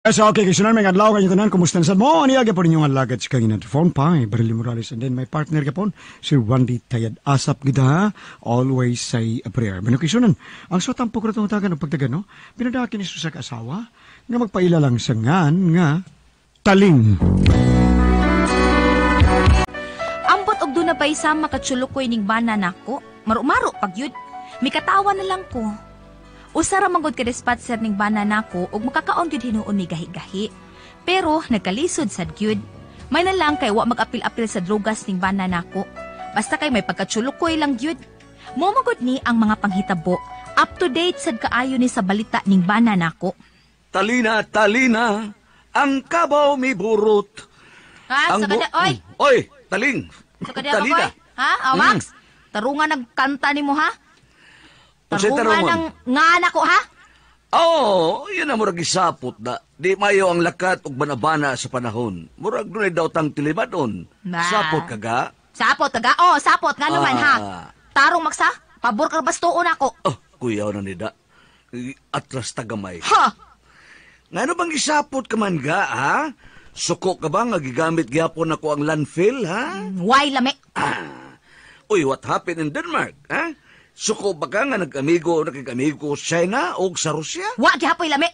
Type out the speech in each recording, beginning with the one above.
So, okay, kaysunan, may adlaw kayo tanan, kumusta na sad mo? Ani gyapon inyong alagad sa kanginan. Phone pa, Barili Morales, and then my partner gapon, si Randy Tayad. Asap gida, ha? Always say a prayer. Mano kaysunan, ang so tampok na itong tagan ng pagdagan, no? Pinadaki ni sa asawa, nga magpaila lang sa ngan, nga, taling. Ambot og duna pay sama katsulukoy ning bana nako. Maru-maro pag yun. Mikatawa na lang ko. Usa ra man gud ka dispatcher ning bana nako ug makakaon gyud hinuon ni gahi-gahi. Pero nagkalisod sad gyud. May na lang kay wa mag-apil-apil sa drogas ning bana nako. Basta kay may pagkatsulukoy lang gyud. Mo magud ni ang mga panghitabo. Up to date sad kaayo ni sa balita ning bana nako. Talina, talina, ang kabaw mi burot. Ha? Ang Sa kada, oy! Oy, taling. Sa kada Talina. Makoy? Ha? Ah, Max? Tarungan nagkanta nimo ha? Unsay Tarungan tarungan? ang nga nako ha? Oo, oh, yun ang murag isapot na. Di mayo ang lakat ug banabana sa panahon. Murag dunay daw tang tilimadon. Ba. Sapot ka ga? Sapot taga. Oh, sapot nga naman ha. Ah. Tarong maksa, pabor ka bastuon ako. Oh, kuyaw na nida. Atras tagamay. Ha. Ngano bang isapot ka man ga, ha? Suko ka ba nga gigamit gyapon ako ang landfill, ha? Why lami? Ah. Uy, what happened in Denmark, ha? Suko ba ka nga nag-amigo, nakikamigo sa China o sa Rusya? Wa gihapoy lami.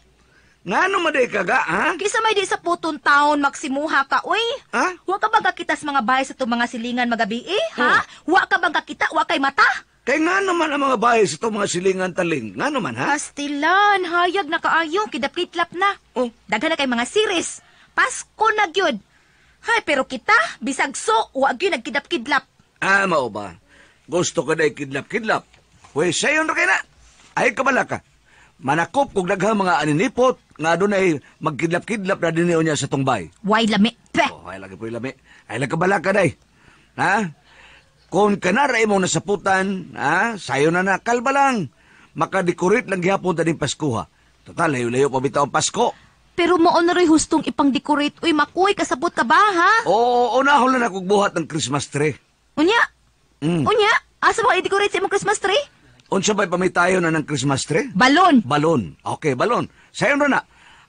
Ngano maday ka ga, ha? Kisa may di sa putong taon maksimuha ka, uy. Ha? Wa ka bang kakita sa mga bahay sa itong mga silingan magabi, eh, ha? Wa ka bang kakita? Wa kay mata? Kay nga naman ang mga bahay sa itong mga silingan taling. Nga naman, ha? Pastilan, hayag na kaayo, kidap-kitlap na. Oh. Daghan na kay mga series. Pasko na gyud. Hay, pero kita, bisag so, wa gyud nagkidap-kidlap. Ah, mao ba? Gusto ka na kidlap-kidlap. Pwes, sayon ra kay na. Ay, kabala ka. Manakop kog daghang mga aninipot nga dunay magkidlap-kidlap na dinio niya sa tungbay. Why lami? Peh. Oh, ay lagi po lami. Ay lagi kabala ka day. Ha? Kung kanara imong nasaputan, ha? Sayo na na, kalba lang. Makadecorate lang gihapon ta din Paskuha. Total, layo-layo pa bitaw ang Pasko. Pero mao na ro'y hustong ipang-decorate. Uy, makoy, kasabot ka ba, ha? Oo, unahon lang ako buhat ng Christmas tree. Unya? Mm. Unya? Asa mo i-decorate sa imong Christmas tree? Unsa ba'y pamitayo na ng Christmas tree? Balon. Balon. Okay, balon. Sayon ra na.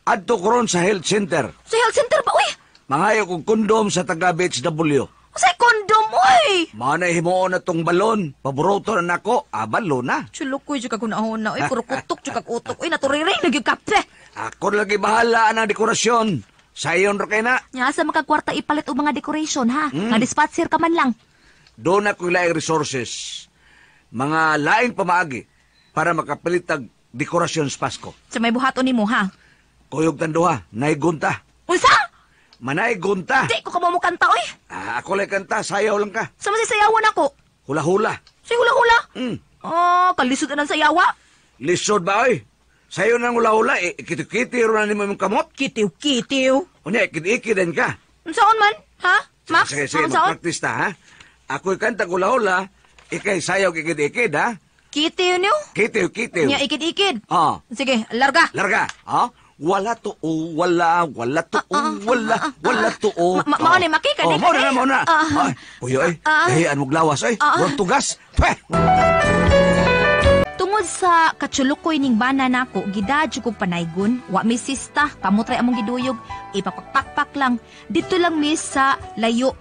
Adto ko ron sa health center. Sa health center ba, uy? Mangayo kog kondom sa taga BHW. Sa condom, uy! Mga na himuon na tong balon. Paboruto na nako. Ah, balon na. Chulukoy, jud kag hunahon na, uy. Kurukutok, jud kag utok. Uy, naturiri, nagyug kape. Ako na lagi bahala ang dekorasyon. Sayon ra kay na. Nya, asa makagkwarta ipalit og mga decoration, ha? Nga dispatcher ka man lang. Doon ako laing resources. Mga laing pamaagi para makapalit og dekorasyon sa Pasko. Sa may buhaton nimo, ha? Kuyog tanduha, naigunta. Unsa? Manaigunta. Di ko kamo kanta, uy. Ah, ako lang kanta, sayaw lang ka. Sa masisayawan ako. Hula-hula. Sa hula-hula. Ah, kalisod na ng sayawa. Lisod ba, oy? Sayo nang hula-hula, eh, ikiti-kiti ro na nimo imong kamot. Kitiw-kitiw. Unya, ikiti-iki din ka. Unsaon man, ha? Max, Sige, sige, unsaon? mag-practice ta, ha? Ako'y kanta hula-hula, ikay sayaw ikit-ikid, ha? Kitiw niyo? Kitiw, kitiw. Nya ikid-ikid. Ah. Sige, larga. Larga, ha? Wala to, oh, wala, wala to, oh, wala, wala to, oh. Mao ni, Maki, kani, Oh, mao na, kani. mao na. Ah. Ay, puyo, ay. Ah. Dahian mong lawas, ay. Ah. Murag tugas. Pweh! Tungod sa katsulukoy ning bana nako, gidadyo kog panaygon, wa mi sista, kamot ray among giduyog, ipapakpakpak lang. Dito lang mi sa layo.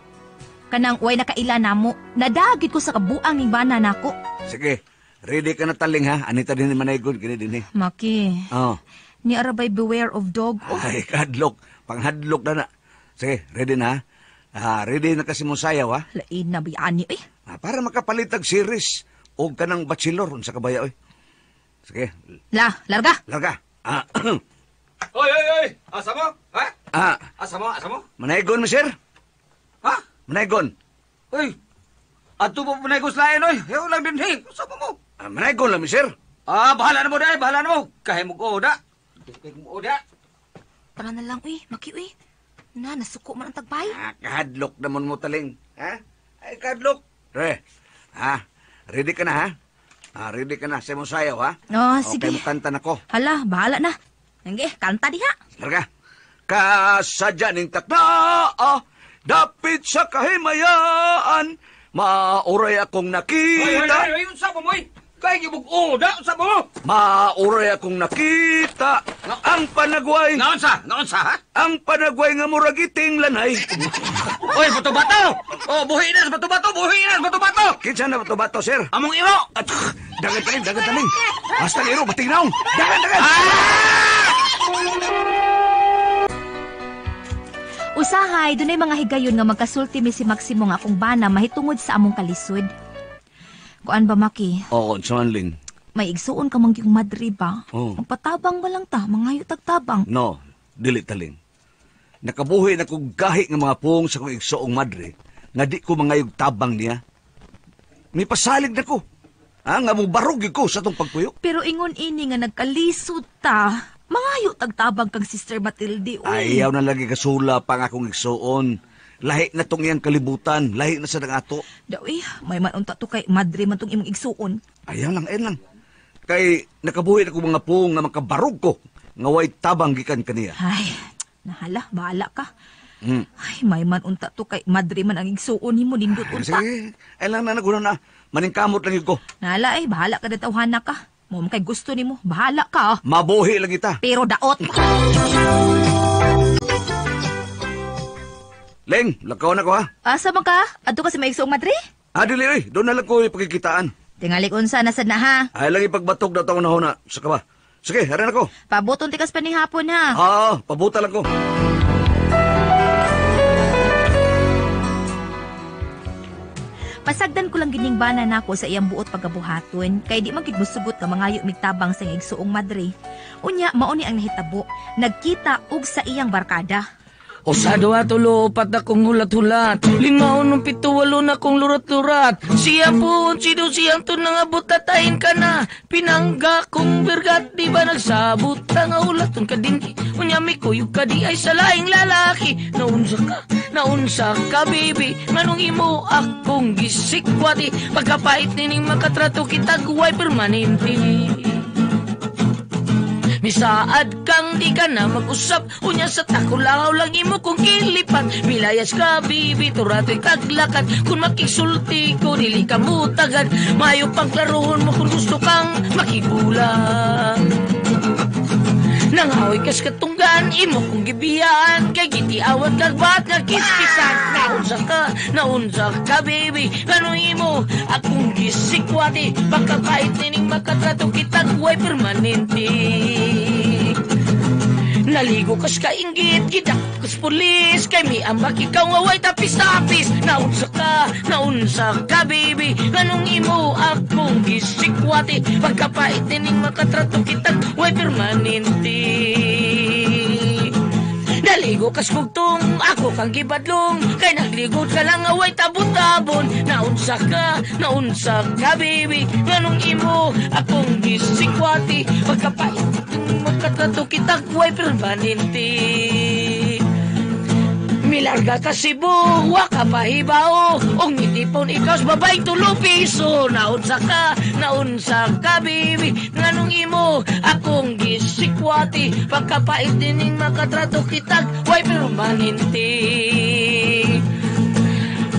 Kanang way nakaila namo, nadagit ko sa kabuang ning bana nako. Sige, ready ka na taling, ha? Anita din ni Manaygon, kini din, eh. Maki, Oh. ni arabay beware of dog. Oh, Ay, kadlok. Panghadlok na na. Sige, ready na, ha? Ah, ready na kasi mong sayaw, ha? Lain na bayani, eh. Ah, para makapalitag series o kanang bachelor unsa ka baya, oy. Sige, La, larga. larga. Ah, Oy, oy, oy! Asa mo? Ha? ah, Asa mo? Asa mo? manaygon mo, sir? Ha? Manaygon. Oy! Ato po panay ko sa lain, oy! Yaw lang din, hey! Asa mo mo? Ah, manaygon lang, sir. Ah, bahala na mo da, bahala na mo! Kahay mo ko, da! Kahay mo, da! Tara na lang, uy, Maki, uy. Na, nasuko man ang tagbay. Ah, kahadlok naman mo taling. Ha? Ay, kahadlok. Re, ha? Ready ka na, ha? Ah, ready ka na. Sa mong sayaw, ha? Oh, sige. Okay, mukanta na ko. Hala, bahala na. Sige, kanta diha. Larga. Kasadya ning takna, ah, dapit sa kahimayaan, mauray akong Oy, oy, nakita. oy, oy! Unsa mo, oy! Kay gibug-o da sa mo. Mauray akong nakita ang panagway. Naunsa? Naunsa ha? Ang panagway nga murag iting lanay. Oy, bato-bato. Oh, buhi na sa bato-bato, buhi na sa bato-bato. Kinsa na bato-bato, sir? Among imo. At, dagan tanin, dagan tanin. Hasta iro, bating naong. Dagan, dagan. Usahay, dunay mga higayon nga magkasulti mi si Maximo nga akong bana mahitungod sa among kalisod. Kuan ba, Maki? Oo, oh, Ling. May igsuon ka mang yung madre ba? Oo. Magpatabang ba lang ta, mangayo tagtabang. No, dili taling. Nakabuhi na kong gahi nga mga puong sa kong igsoong madre nga di ko mangayog tabang niya. May pasalig na ko. Ah, nga mo barog ko sa tong pagpuyo. Pero ingon ini nga nagkalisod ta, mangayo tagtabang kang Sister Matilde. Uy. Ayaw na lagi kasula pa ang akong igsoon. Lahi na tong iyang kalibutan, lahi na sa ato. Daw eh, may man unta to kay madre man tong imong igsuon. Ayaw lang, ayaw lang. Kay nakabuhi na ko mga puong nga makabarog ko nga way tabang gikan kaniya. Ay, nahala, bahala ka. Mm. Ay, may man unta to kay madre man ang igsuon nimo nindot unta. Sige, ay lang na naguna na. Maningkamot lang yun ko. Nahala eh, bahala ka na ka. Mo man kay gusto nimo, bahala ka. Ah. Mabuhi lang kita. Pero daot. Leng, lakaw na ko ha. Asa man ka? Adto ka sa may igsuong madre? Ah, dili oy, doon na lang ko ipakikitaan. Tingalik unsa na sad na ha. Ay lang ipagbatok na taong nahuna. Sa ka ba? Sige, harin ako. Pabuton tikas pa ni hapon ha. Ah, pabuta lang ko. Pasagdan ko lang gining bana nako sa iyang buot pagabuhaton kay di man gid mosugot nga mangayo migtabang sa iyang igsuong madre. Unya mao ni ang nahitabo, nagkita og sa iyang barkada. Usa, duha, tulo, upat na kong hulat-hulat. 5, 6, 7, 8 na kong lurat-lurat. Siya po, si do, siyang to nga butatahin ka na. Pinangga kong birgat, di ba nagsabot ang ulaton ka din. Unya may kuyog ka di ay sa laing lalaki. Naunsa ka, baby. Manong imo akong gisikwati. Pagkapait nining makatrato kita, guway permanente. Misaad kang di ka na mag-usap. Unya sa takulaw lang imo kung kilipat. Milayas ka, bibi, turato'y taglakat. Kung makisulti ko, dili ka mutagan. Mayo pang klaruhon mo kung gusto kang makibulang. Nangahoy kas katunggan, imo kong gibiyaan. Kay gitiawat kagbat nga kiskisan. Naunsa ka, baby. Ano imo akong gisikwati. Pagkapait nining makatrato kitag way permanente. Naligo kas kainggit, gidak kas pulis. Kay miambak ikaw nga way tapis-tapis. Naunsa ka, baby. Anong imo akong gisikwati. Pagkapait nining makatrato kitag way permanente. Naligo kas kugtong, ako kang gibadlong. Kay nagligod ka lang away tabon-tabon. Naunsa ka, baby. Nganong imo akong gisikwati. Pagkapait makatrato kitag way permanente. Milarga ka Cebu, wa ka pahibao. Ong mitipon ikaw sa babaeng tulo piso. Naunsa ka, baby. Nganong imo akong gisikwati. Pagkapait nining makatrato kitag way permanente.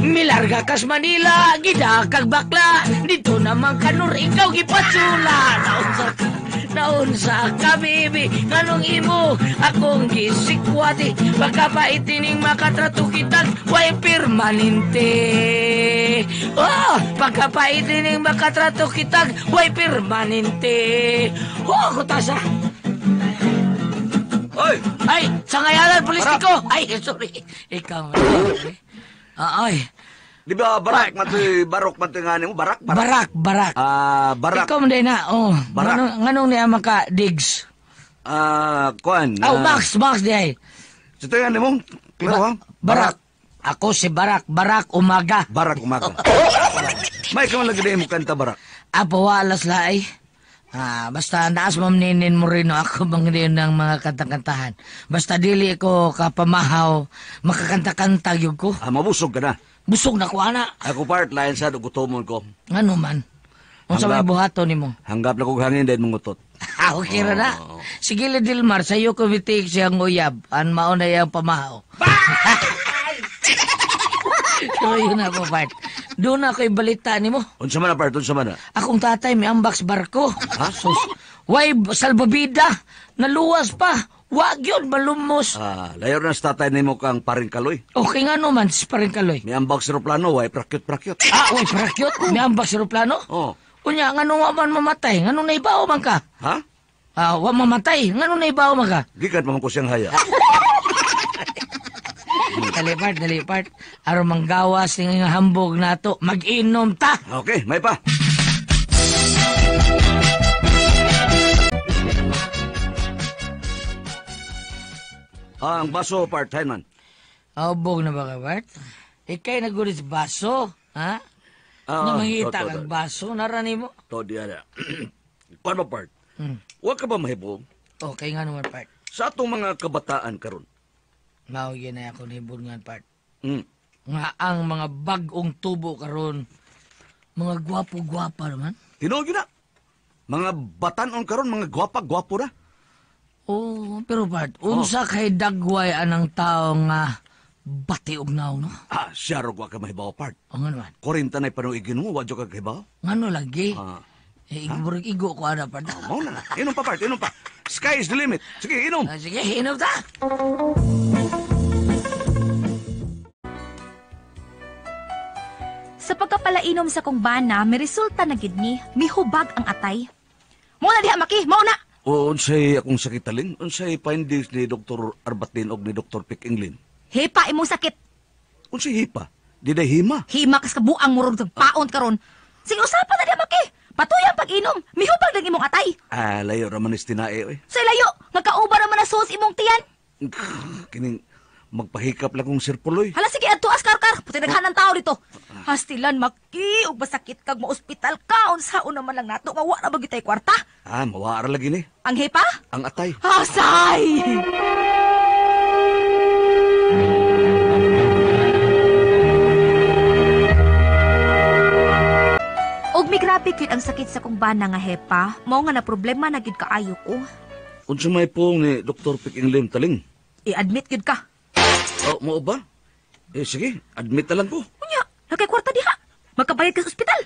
Milarga kas Manila, gida kag bakla. Dito naman kanur ikaw gipatsula. Naunsa ka, baby. Nganong imo akong gisikwati. Pagkapait nining makatrato kitag way permanente. Oh, pagkapait nining makatrato kitag way permanente. Oh, kutasa. Oy! Ay, sa ngayalan, politiko. Ay, sorry. Ikaw nga. Ay. Di ba barak man to'y barok man to'y nga nimo? Barak? Barak, barak. Ah, barak. Ikaw man din na, oh. Barak. Nganong niya maka digs? Ah, kuan. Oh, Max, Max di ay. Sa to'y nga nimo? Klaro ha? Barak. Ako si Barak, Barak Umaga. Barak Umaga. May ka man lagi na mo kanta, Barak. Apo, walas laay. Ah, basta naas ma'am Ninin Moreno ako bang din ng mga kanta-kantahan. Basta dili ko kapamahaw, makakanta-kanta gyud ko. Ah, mabusog ka na. Busog na ko ana. Ako part lain sa gutomon ko. Ngano man? Unsa may buhaton nimo? Hanggap na kog hangin dahil mangutot. Ah, okay ra na. Sige le Dilmar, sayo ko bitik siyang uyab. An mao na iyang pamahaw. So yun na po part. Doon na ako'y balita nimo. Unsa man na, part? Unsa man na? Akong tatay may ambak sa barko. Ha? Sus, way salbabida. Naluwas pa. Wag yun, malumos. Ah, layo na sa tatay nimo kang paring kaloy. Okay nga no man, pa rin kaloy. May ambak sa aeroplano, way prakyot-prakyot. Ah, way parakyot. May ambak sa aeroplano? Oh. Unya, nga nung man mamatay, nga nung naibaw man ka. Ha? Ah, wa mamatay, nga nung naibaw man ka. Gikan pa man ko siyang haya. Dali part, dali part. Aron manggawas ning nga hambog nato, mag-inom ta. Okay, may pa. Ah, ang baso part-time man. Hambog na ba ka, Bart? Ikay nagulit sa baso, ha? Ah, Na mangita to, to, kag to. baso, nara nimo. To, di ara. Kuan ba, part? Wa ka ba mahibong Okay nga naman, part. sa atong mga kabataan karon? Mao gyud na ako nahibong nga, part. Nga ang mga bag-ong tubo karon, mga gwapo-gwapa naman. Tinuod gyud na. Mga batanon karon, mga gwapa-gwapo na. Oh, pero part, unsa kay dagway anang tao nga bati og naong, no? Ah, siya ro wa ka mahibaw, part. O nga naman. 40 na panuigin mo, wa jud ka kahibaw. Ngano lagi? Ah. Eh, murag igo ko ana, part. Mao na. Inom pa, part, inom pa. Sky is the limit. Sige, inom. Ah, sige, inom ta. Sa pagkapalainom sa kong bana, may resulta na gid ni, mihubag ang atay. Mao na diha maki, mao na. O unsay akong sakitaling? Unsay findings ni Dr. Arbatin og ni Dr. Pick Englin? Hepa imong sakit. Unsay hipa? Di day hima. Hima kas kabuang murog sa paon karon. Sige usapan na diha maki. Patuy ang pag-inom, mihubag lang imong atay. Ah, layo ra man is tinae oy. Sa layo, nga kauba ra man na sus imong tiyan. Kining magpahikap lang kong sirpuloy. Hala sige adto as karkar, puti naghanan tao dito. Hastilan maki ug masakit kag maospital ka unsaon naman lang nato nga wa ra ba gyud tay kwarta. Ah, mawara lagi ni. Ang hepa? Ang atay. Asay! Og migrabe gyud ang sakit sa kong bana nga hepa, mao nga na problema na gyud kaayo ko. Unsa may pong ni Dr. Pick Englin taling? I-admit gyud ka. Oh, mao ba? Eh, sige, admit na lang ko. Unya, nakay kwarta diha. Magkabayad ka sa ospital.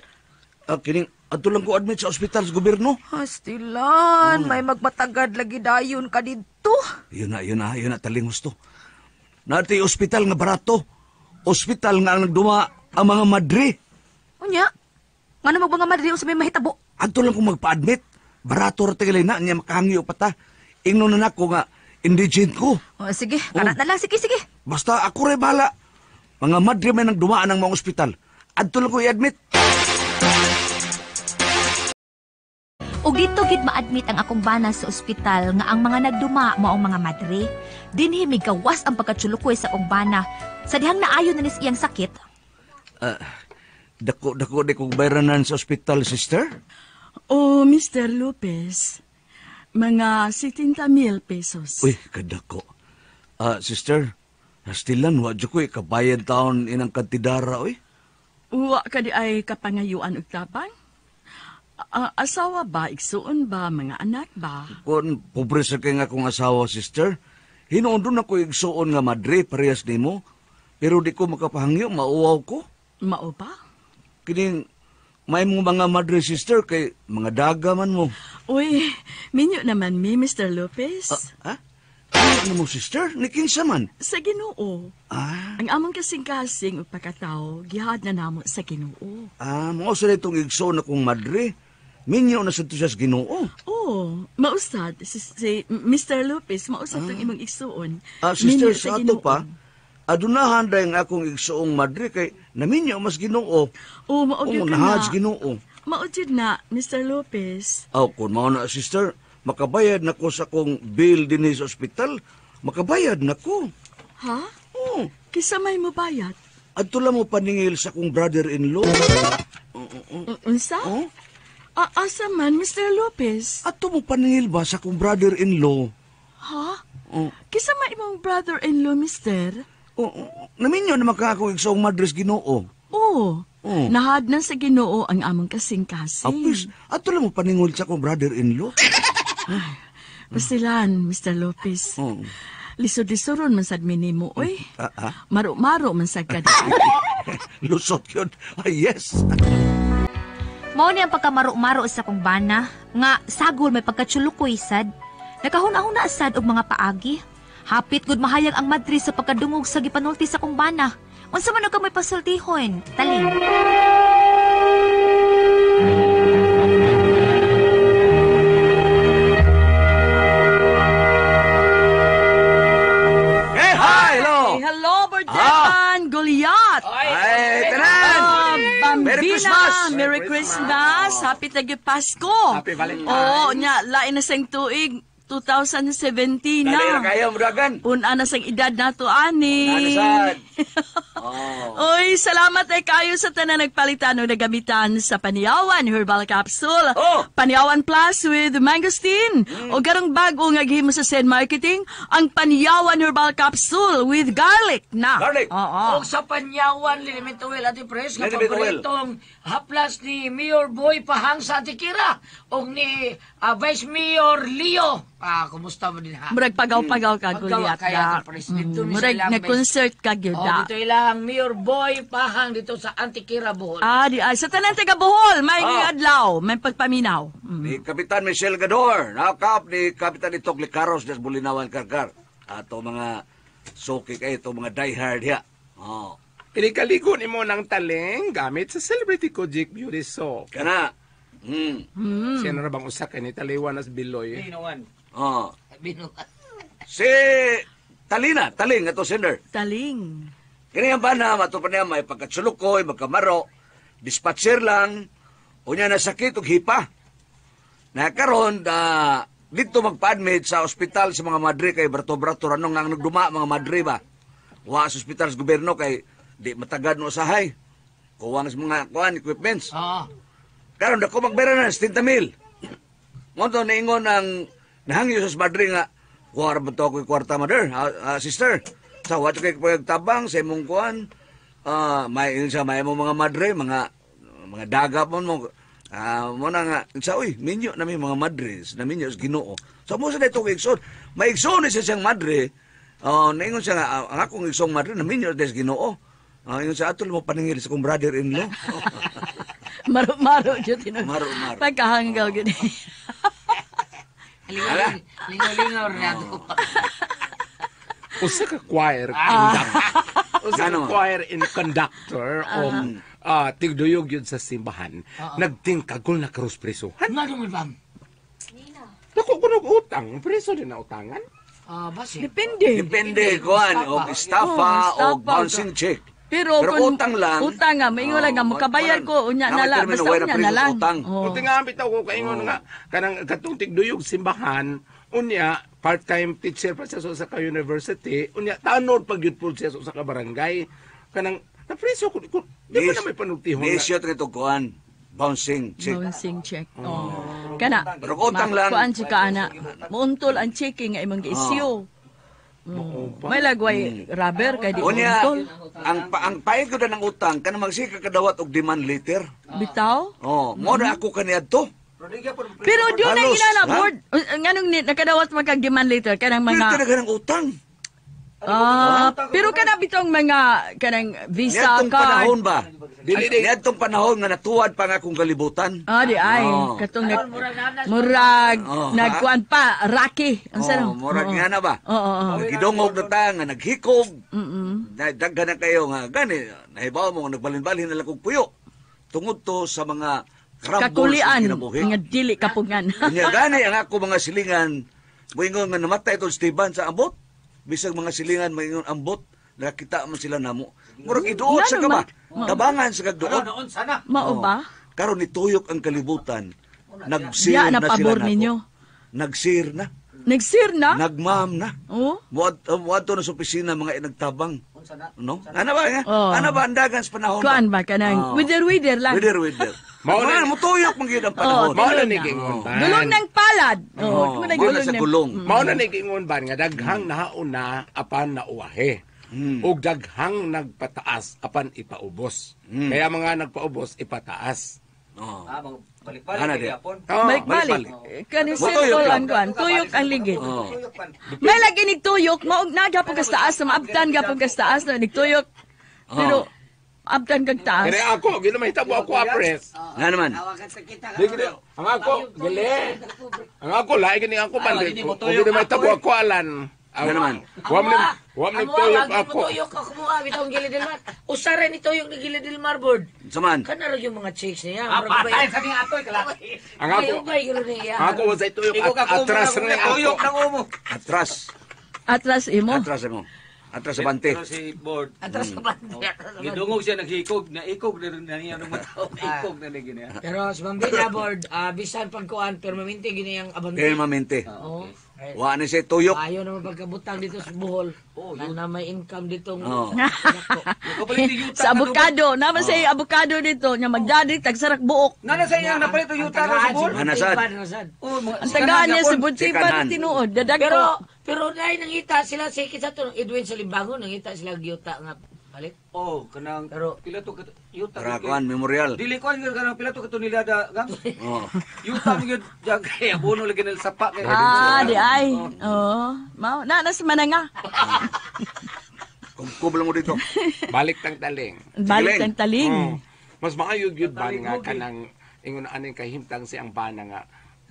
Ah, kining, adto lang ko admit sa ospital sa gobyerno. Hastilan, may magmatagad lagi dayon ka didto. Yun na, yun na, yun na, taling husto. Nati ospital nga barato. Ospital nga ang nagduma ang mga madre. Unya, ngano magbanga madre sa may mahitabo? Adto lang ko magpa-admit. Barato ra tingali na, niya makahangyo pa ta. Ingnon na nako nga, indigent ko. O, sige, kana na lang, sige, sige. Basta ako rin bahala. Mga madre may nagdumaan ang mga ospital. Adto lang ko i-admit. Ug dito gid ma-admit ang akong bana sa ospital nga ang mga nagduma maong mga madre. Dinhi migawas ang pagkatsulukoy sa akong bana. Sa dihang naayon na nis iyang sakit. Dako, dako, di kong bayranan sa ospital, sister. Oh, Mr. Lopez, mga 70,000 pesos. Uy, kadako. Ah, sister, hastilan, wa dyan ko kabayad taon inang kantidara, uy. Uwa ka di ay kapangayuan og tabang? Asawa ba, igsuon ba, mga anak ba? Kung pobre sa kay nga akong asawa, sister, hinoon doon ako igsuon nga madre, parehas nimo. Pero di ko makapahangyo, mauwaw ko. Mao ba? Kining, may mo mga madre, sister, kay mga daga man mo. Uy, minyo naman mi, Mr. Lopez. Ha? Ano mo, sister? Ni kinsa man? Sa Ginoo. Ah, Ang among kasing-kasing ug pagkatao, gihad na namo sa Ginoo. ah, mao sa itong igsuon akong madre. Minyo na sa to siya sa Ginoo. Oh, mausad si Mr. Lopez, mausad tong imong igsuon. Ah, sister, Minyo sa ato Ginoo. pa, adunahan dahil ang akong igsuong madre kay naminyo mas Ginoo. Oh, mao Oo, gyud ka nahad na. sa Ginoo. Mao jud na, Mr. Lopez. Aw, kung mao na, sister, makabayad na ko sa akong bill dinhi sa ospital. Makabayad na ko. Ha? Oo. Kisa may mobayad? Adto lang mo paningil sa akong brother-in-law. Unsa? Oh? Asa man, Mr. Lopez? Adto mo paningil ba sa akong brother-in-law? Ha? Oh. Kisa may imong brother-in-law, mister? Oh, naminyo naman ka akong igsoong madres Ginoo. Oh, Oh. nahad na sa Ginoo ang among kasing-kasing. Apis, adto lang mo paningol sa akong brother-in-law. Pasilan, Mr. Lopez. Oh. Lisod-lisoron man sad minimo, oy. Ah, ah. Maro-maro man sad ka di. Lusot yun. Ay, yes. Mao ni ang pagkamaro-maro sa kong bana, nga sagol may pagkatsulukoy sad. Nakahuna-huna sad og mga paagi. Hapit gud mahayag ang madre sa pagkadungog sa gipanulti sa kong bana. Unsa man og may pasultihon? Taling. Hey, hi, hello. Hello, Bordetan! Goliath! Ay, tanan! Ah, Bambina! Merry Christmas! Merry Christmas! Happy Tagi Pasko! Happy Valentine. Oo, nya, lain na sang tuig, 2017 Dali na. na kayo, muragan. Una na sang edad nato ani. Una na sad. Oh. Oy, salamat ay kayo sa tanan nagpalitan o nagamitan sa Paniawan Herbal Capsule. Oh. Paniawan Plus with Mangosteen. O garong bago nga gihimo sa Sen Marketing, ang Paniawan Herbal Capsule with garlic na. Garlic. Oo. Og sa Panyawan, Liniment Oil, Ate Pres, nga Liniment Oil. paboritong haplas ni Mayor Boy Pahang sa Antikira og ni Vice Mayor Leo. Ah, kumusta mo din ha? Murag pagaw-pagaw ka, Pagaw Goliath. kay da. Ate Pres. Dito ni Murag sila, nag-concert ka, gyud Oh, da. dito ilang Mayor Boy Pahang dito sa Antikira, Bohol. Ah, di ay. Sa tanan taga Bohol, may Ah. adlaw, may pagpaminaw. Mm. Ni Kapitan Michel Gador, nakap ni Kapitan Itok Licaros des Bulinawan Karkar. Ato mga suki kayo, ito mga diehard ya. Oh. Inikaligo ni mo ng taling gamit sa Celebrity Kojic Beauty Soap. Kana. Mm. Siya na bang usa kay ni Taliwan as Biloy. Binuan. Oh. Binuan. Si Talina, Taling ato sender. Taling. Kini ang bana, mato pa niya, may pagkatsulukoy, magkamaro, dispatcher lang, unya nasakit og hipa. Na karon dito magpa-admit sa ospital sa mga madre kay Brato-Brato ranong ang nagduma mga madre ba. Wa sa ospital sa gobyerno kay di matagad no usahay. Kuwang sa mga kuan equipments. Ah. Karon dako magbera na 70 mil. Ngonto niingon ang nahangyo sa madre nga kuha ra ba to ako'y kwarta mother, sister. Sa wa kay pagtabang sa imong kuan. May sa may imong mga madre, mga mga daga mo mo. Mo na nga sa uy, minyo na mi mga madre, na minyo sa Ginoo. So mo sa dito kay igsoon. May igsoon ni siya siyang madre. Niingon siya nga ang akong igsoong madre na minyo sa Ginoo. Ingon siya atol mo paningil sa akong brother-in-law. Maro-maro gyud tinuod. Maro-maro. Pagkahanggaw gyud. Lingaw-lingaw na to. Usa ka choir conductor. Usa ka Gano? choir in conductor o tigduyog yun sa simbahan. Nagtingkagol na krus preso. Nga naman bang? Dako kunog utang, preso din na utangan. Ah, basi. Depende. Depende kuan og estafa Oh, o estafa. bouncing check. Pero, Pero kung utang lang. Utang nga, maingon lang nga, Oh, mukabayar ko, unya na lang. Naman Basta termino, unya wala na lang. preso sa utang. Oh. Buti nga bitaw ko kaingon nga kanang katong tigduyog simbahan, unya part-time teacher pa siya sa usa ka university, unya tanod pag gyud po siya sa usa ka barangay. Kanang napreso ko, di ba na may panultihon Ni na. siya trito kuan bouncing check. Bouncing check. Oh. Kana. Pero kung utang lang. Kuan siya ka ana. Muuntol ang checking nga imong gi-issue. May lagway rubber kay di Unya muuntol. ang paig ko na ng utang kanang magsika kadawat og demand letter. Bitaw? Oh, mo na ako kaniadto. Pero di na Halos, ina na ha? board. Nganong nakadawat man kag demand letter kanang Pero mga talaga ng utang. Pero kana bitong mga kanang Visa Niadtong panahon card. ba? Dili, di. Niadtong panahon nga natuwad pa nga akong kalibutan. Ah, di ay Oh. katong nag murag Oh, ha? nagkuan pa Rocky. Ang Oh, sarap. murag nga na ba? Oo, oo. Nagidungog na ta nga naghikog. Daghan na kayo nga gani nahibaw mo nga nagbalin-balhin na lang kog puyo. Tungod to sa mga crumbles Kakulian ng kinabuhi. nga dili kapungan. Unya gani ang ako mga silingan moingon nga namatay tong Esteban sa ambot. Bisag mga silingan maingon ambot nakita man sila namo. Murag iduot sa Ngano ka ba? man? Tabangan sa kagduot. Mao ba? Karon nituyok ang kalibutan. Nagsir Diya na na sila pabor nako. ninyo. Nagsir na. Nagsir na? Nagmam na. Oh. Muadto na sa opisina mga inagtabang. No? Ano ba nga? Oh. Ano ba ang dagan sa panahon? Kuan ba kanang Oh. wither wither lang. Wither, wither. Mao na- Mga mutuyok man gyud ang panahon. Mao na ni giingon ban. Gulong ng palad. Oh, Oh, oh, mao na gulong sa ng- gulong. Mao na ni giingon ban nga daghang nahauna apan nauwahe. Ug daghang nagpataas apan ipaubos. Kaya mga nagpaubos ipataas. Oh. Ah, mga balik-balik Ana kay di. gyapon. Oh. Balik-balik. Kani Tuyok circle lang. ang kuan, tuyok ang ligid. Oh. Tuyok man. May lagi ni tuyok, maog na gyapon kas taas, maabtan gyapon kas taas na nigtuyok. Pero abtan kag taas. Kaya ako, ginamahitabo ako apres. Nga naman. Di gini, ang ako, gali. Ang ako, lahi gini ako man. Ah, hindi mo Kung tuyok ginamahitabo ako, ako, alan. Nga naman. Wa man tuyok ako. Tuyok ako mo bitong Gili del Mar. Usara ni tuyok ni Gili del Mar board. Saman. Kana ra yung mga chicks niya. Ah, patay sa ning atoy kalaki. Ang ako, Ugay gyud niya. ang ako wasay tuyok Ikaw at ka kumo atras na na kumo, tuyok ako. ng umo. Atras. Atras imo. Atras mo. Atras sa bante. Pero si board. Atras sa bante. Atras sa bante. Gidungog siya naghikog, naikog na rin na niya ng mga tao, naikog na niya gini. Pero sa Bambina board, bisan pagkuan pero maminti gini ang abante. Kaya mamente. Oo. Wa ni siya tuyok. Ayaw naman pagkabutang dito sa Bohol. Na, na may income dito. Oo. Kapalit ni yuta. Sa avocado, naman sa avocado dito, nya magdadi tagsarak buok. Nana sa iyang napalit og yuta ron sa Bohol. Hanasad. Oh, mga- Ang tagaan niya sa Buntipan Sikanan. tinuod, dadag Pero ko. pero dahil nangita sila sa kita to Edwin sa Limbangon nangita sila gyuta nga palit. Oh, kanang Pero- pila to yuta. Para kuan memorial. Dili ko ang kanang pila to katonelada gang. Oh. Yuta mo gyud jag kay abono lagi nil sapa kay. Ah, di ay. Oo. Mao na nas mananga. Kumkub lang mo dito. Balik tang taling. Balik Sige, ang taling. Mm. Mas maayo gyud ba nga kanang ingon aning kahimtang si ang bana nga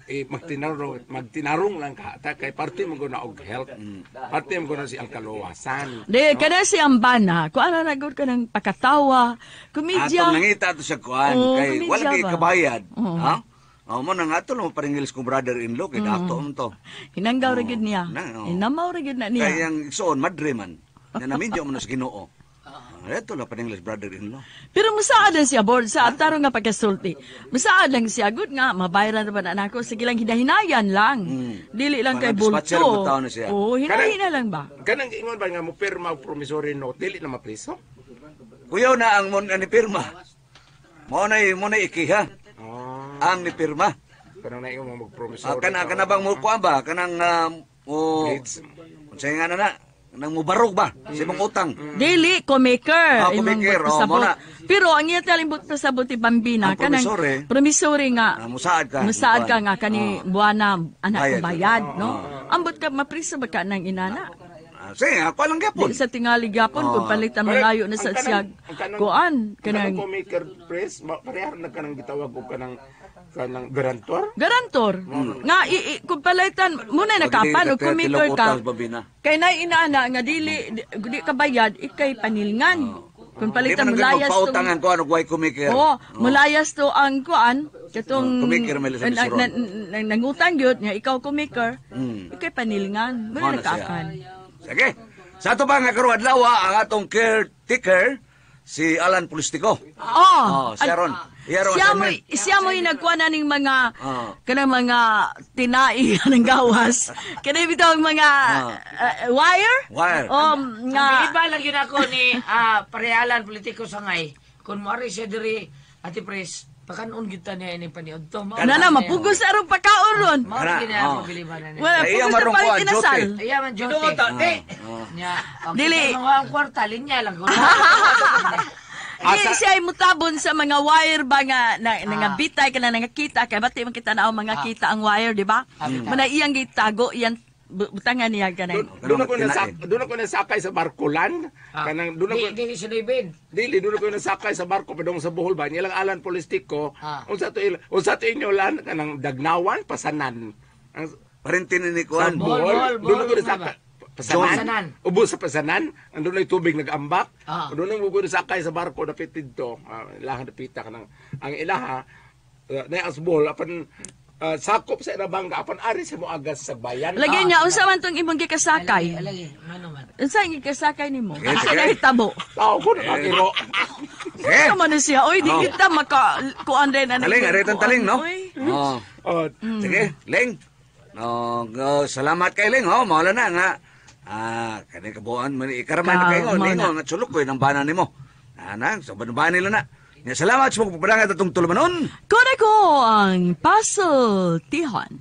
eh, magtinarong magtinarong lang ka ta kay parte mo guna og health. Parte mo guna si ang kaluwasan. Di, kada si Ambana, kung ano na gud ka ng pakatawa, komedya. Atong nangita ato sa kuan Oo, kay komedya wala kay ba? kabayad. Oo. Ha? Oh, mo nang ato lang paringilis kong brother-in-law kay dato mo to. Hinanggaw ra gyud niya. Na, oo. Hinamaw ra gyud na niya. Kay ang igsoon madre man. Na naminyo mo na sa Ginoo. Ah, Ito lang paringilis brother-in-law. Pero musaad lang siya, board, sa ataro nga pagkasulti. Musaad lang siya, good nga, mabayaran na ba na nako? Sige lang, hinahinayan lang. Dili lang kay Parang dispatcher bulto. ang butaw na siya. Oo, hinahina lang ba? Kanang ingon ba nga mo pirma og promissory note dili na mapriso? Kuyaw na ang mon ni pirma. Mo na mo na ikiha. Oh, Ang ni pirma. kanang naingon mo mag-promissory. Ah, kana kana bang mo kuan ba kanang mo Blitz. unsay nga na na nang mubarog ba sa imong utang. Dili, komaker. Ah, komaker, Imong oh, pasabot. mo na. Pero ang iya taling but pasabot ti Bambina, Ang promissory. promissory nga. Ah, musaad ka. Musaad ka nga kani buwana anak Bayad. ko bayad, no? Ambot ka mapriso ba ka ng inana? Ah, sige, ako lang gyapon. Di sa tingali gyapon kung palitan Pero, malayo na ang sa kanang- siya. ang kanang- Kuan Kanang kanang komaker press, parehar na kanang gitawag og kanang kanang garantor. garantor. Nga i, kung palitan muna nakapan og kumaker ka. Babina. Kay nay inana nga dili di ka bayad ikay panilngan. Kung Di palitan man mulayas magpautang tong ang kuan og way kumaker. Oo, mulayas to ang kuan katong Oh, kumaker may lasa na- bisuron. nangutang gyud nga ikaw kumaker. Ikay panilngan. Mao Muna na siya. nakapan. Sige. Sa ato pa nga karong adlaw ang atong caretaker si Alan Polistico. Oh, Oh, siya ron. Iya ron, Siya assignment. mo, siya mo yung nagkuha na ning mga, Ah. kanang mga tinai ng gawas. Kanang bitaw ang mga wire? Wire. Nga, Ang iba lang yun ako ni parehalan politiko sangay. Kung moari siya diri ati pres, pakanon gyud ta niya ini paniud to. Mao na na, na mapugos sa arong pagkaon ron. Mao Kana, gina oh. pabiliban na niya. Wala, Kaya pugos na marong palit kuha, inasal. jote. Iya man jote. Gidungog ta. Di. Nya, Dili. dili. Mga ang kwarta linya lang ko. Di siya ay mutabon sa mga wire ba nga, na, na nga bitay ka na nangakita, kay bati man kita na ang mga kita ang wire, di ba? Muna iyang gitago, iyang butangan niya kanang. Doon ako Tinae. doon ako nasakay sa barkulan. Kanang doon ako Di di sinibin. dili doon ako nasakay sa barko padung sa Bohol ba. Nilang Alan Polistico. Ah. Unsa to inyo lan kanang Dagnawan Pasanan. Ang Parintin ni sa kuan. Bohol, Bohol, doon ako Bohol, nasakay. Pasanan. Pasanan. Ubo sa Pasanan, andun na tubig nagambak. Ah. Doon ang ko nasakay sa barko dapit didto. Ilaha dapita kanang ang ilaha na as Bohol apan sakop sa inabangga apan ari sa moagas sa bayan. Lagi niya, unsa man tong imong gikasakay? Lagi, ano man. Unsa ang gikasakay nimo? Sige, Unsa sige. nahitabo? Tao ko nakakiro. Sige. Unsa man na siya? Oy, di Oh. kita maka kuan rin ano. Taling, aritan taling, no? Oy. Oh. Oh, Sige, Ling. No, go, salamat kay Ling, ho. Mawala na nga. Ah, kani kabuan man ikaraman na Ka- kayo, mao na. ningo nga sulok ko ng bana nimo. Ana, so banban nila na. Nya salamat sa pagpapadangat atong tulumanon. Kore ko ang puzzle tihon.